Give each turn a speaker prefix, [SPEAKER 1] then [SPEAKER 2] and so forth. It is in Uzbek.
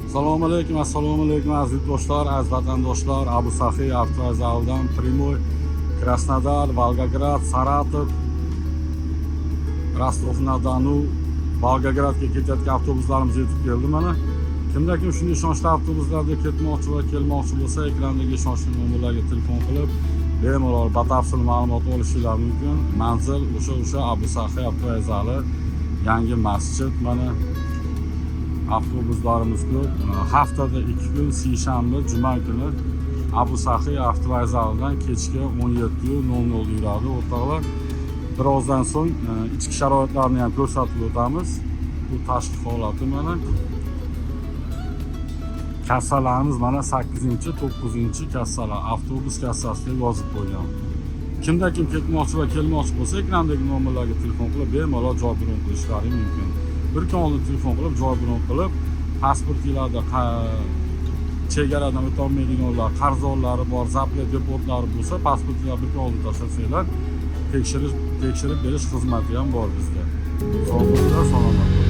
[SPEAKER 1] Assalomu alaykum, assalomu alaykum, aziz yurtdoshlar, aziz vatandoshlar. Abu Saxiy avtovokzalidan прямой Krasnodar, Volgograd, Saratov, Rostov na Donu, Volgogradga ketayotgan avtobuslarimiz yetib keldi mana. Kimda kim shunday ishonchli avtobuslarda ketmoqchi va kelmoqchi bo'lsa, ekrandagi ishonchli nomerlarga telefon qilib, bemalol batafsil ma'lumot olishinglar mumkin. Manzil o'sha Abu Saxiy avtovokzali, yangi masjid mana. Avtobuslarimiz ko'p. Haftada 2 kun, seshanba, juma kuni Abu Saxiy avtovokzalidan kechki 17:00 da yuradi, o'rtoqlar. Birozdan so'ng ichki sharoitlarni ham ko'rsatib o'tamiz. Bu tashqi holati mana. Kassalarimiz mana, sakkizinchi, to'qqizinchi kassalar, avtobus kassasi deb yozib qo'ygan. Kimda kim ketmoqchi va kelmoqchi bo'lsa, ekrandagi nomerlarga telefon qilib, bemalol joy bron qilishlari mumkin. Bir kun oldin telefon qilib, joy bron qilib, pasportinglarda chegaradan o'tolmaydiganlar, qarzdorlari bor, запрет deportlari bo'lsa, pasportinglar bir kun oldin tashlasanglar, tekshirib berish xizmati ham bor bizda. Sog' bo'linglar, salomat.